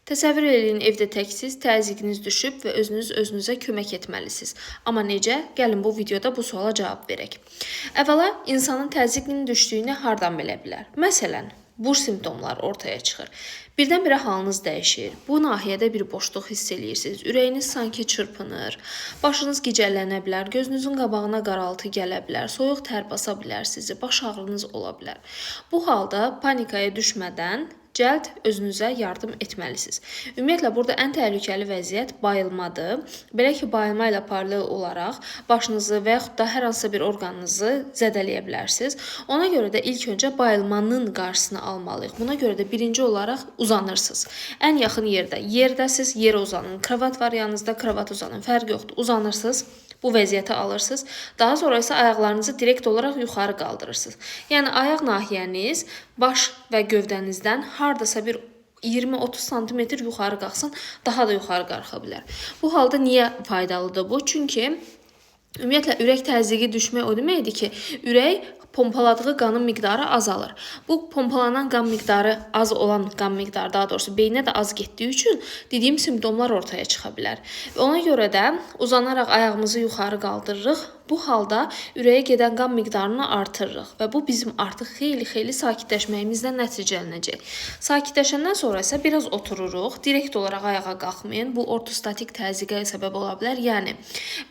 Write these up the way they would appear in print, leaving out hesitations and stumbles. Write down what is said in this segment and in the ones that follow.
Təsəvvür eləyin, evdə təksiz, təzyiqiniz düşüb və özünüz özünüzə kömək etməlisiniz. Amma necə? Gəlin bu videoda bu suala cavab verək. Əvvəla, insanın təzyiqinin düşdüyünü hardan bilə bilər? Məsələn, bu simptomlar ortaya çıxır. Birdən-birə halınız dəyişir. Bu nahiyədə bir boşluq hiss eləyirsiniz. Ürəyiniz sanki çırpınır. Başınız gicəllənə bilər, gözünüzün qabağına qaraltı gələ bilər, soyuq tər basa bilər sizi, baş ağrınız ola bilər. Bu halda panikaya düşmədən cəld özünüzə yardım etməlisiniz. Ümumiyyətlə burada ən təhlükəli vəziyyət bayılmadır. Belə ki, bayılma ilə paralel olaraq başınızı və yaxud da hər hansısa bir orqanınızı zədələyə bilərsiniz. Ona görə də ilk öncə bayılmanın qarşısını almalıyıq. Buna görə də birinci olaraq uzanırsınız. Ən yaxın yerdə, yerdəsiz, yerə uzanın. Kravat var yanınızda, kravat uzanın. Fərqi yoxdur. Uzanırsınız. Bu vəziyyəti alırsınız. Daha sonra isə ayaqlarınızı direkt olaraq yuxarı qaldırırsınız. Yəni ayaq nahiyəniz baş və gövdənizdən hardasa bir 20-30 sm yuxarı qalxsın, daha da yuxarı qalxa bilər. Bu halda niyə faydalıdır bu? Çünki ümumiyyətlə ürək təzyiqi düşmək o deməkdir ki, ürək pompaladığı qanın miqdarı azalır. Bu pompalanan qan miqdarı az olan qan miqdarı, daha doğrusu beynə də az getdiyi üçün dediyim simptomlar ortaya çıxa bilər. Və ona görə də uzanaraq ayağımızı yuxarı qaldırırıq. Bu halda ürəyə gedən qan miqdarını artırırıq və bu bizim artıq xeyli-xeyli sakitləşməyimizlə nəticələnəcək. Sakitləşəndən sonra isə biraz otururuq. Direkt olaraq ayağa qalxmayın. Bu ortostatik təzyiqə səbəb ola bilər. Yəni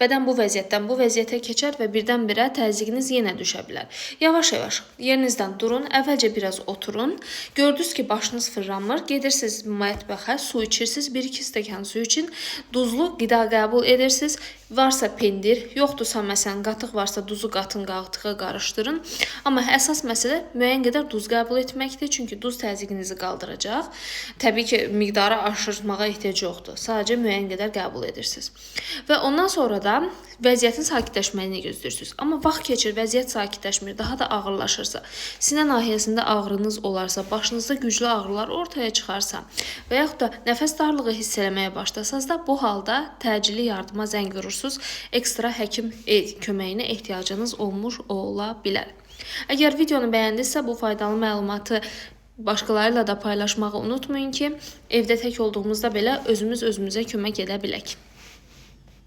bədən bu vəziyyətdən bu vəziyyətə keçər və birdən-birə təzyiqiniz yenə düşə bilər. Yavaş-yavaş yerinizdən durun, əvvəlcə biraz oturun. Gördünüz ki, başınız fırlanmır, gedirsiniz mətbəxə, su içirsiniz, 1-2 stəkan su için, duzlu qida qəbul edirsiniz. Varsa pendir, yoxdursa məsələn qatıq varsa duzu qatın qatığa qarışdırın. Amma əsas məsələ müəyyən qədər duz qəbul etməkdir, çünki duz təzyiqinizi qaldıracaq. Təbii ki, miqdarı aşırmağa ehtiyac yoxdur. Sadəcə müəyyən qədər qəbul edirsiniz. Və ondan sonra da vəziyyətin sakitləşməyini gözləyirsiniz. Amma vaxt keçir, vəziyyət sakitləşmir, daha da ağırlaşırsa, sinə nahiyəsində ağrınız olarsa, başınızda güclü ağrılar ortaya çıxarsa və yaxud da nəfəs darlığı hiss eləməyə başlasanız da bu halda təcili yardıma zəng vurursunuz. Ekstra həkim köməyinə ehtiyacınız olmuş ola bilər. Əgər videonu bəyəndinizsə, bu faydalı məlumatı başqaları ilə də paylaşmağı unutmayın ki, evdə tək olduğumuzda belə özümüz özümüzə kömək edə bilək.